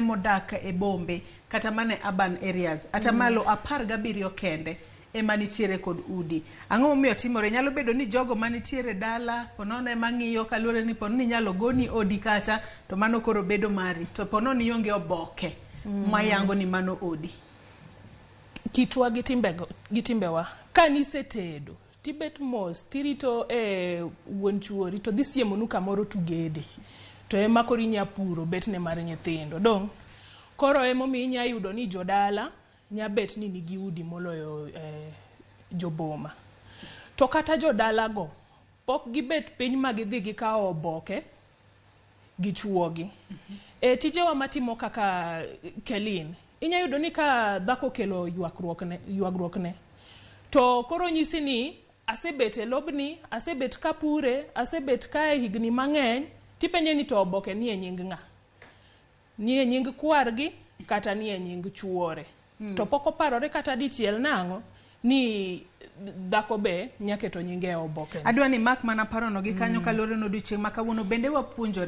modak e bombe kata mana e urban areas, atamalo 17 kende ema nitiere kod udi. Ang'o momiyo timore? Nyalo bedo ni jogo manitiere dala ponono ema ng'iyo kaluwore ni ponono inyalo goni odi kacha to mano koro bedo mari, to ponono ionge oboke mayango ni mano odi. Kitwa gi timbego gi timbewa ka nisetedo tibet mos tirito e wuon chuori to dhi siemonu kamoro tugede to ema koro inya puro betne mar nyithindo dong koro emomiyo inya yudo ni jodala nya bet ni nigi udi moloyo joboma to kata jodala go pok gibet piny ma gidhi gikawo oboke gi chuogi. E tijewa matimo kaka Kelin, inya yudo ni ka dhako okelo ywagruok ne to koro nyisi ni asebet e lobni, asebet kapure, asebet kae higni mang'eny, tipenje ni to oboke nie nying ng'a? Nie nying kwargi kata nie nying chuore. To pok oparore kata dichiel nang'o ni dhako be nya keto nyinge e oboke. Adwa ni mak mana parono gi kanyo kaluwore ni odiochieng' ma kawuono bende wapuonjore.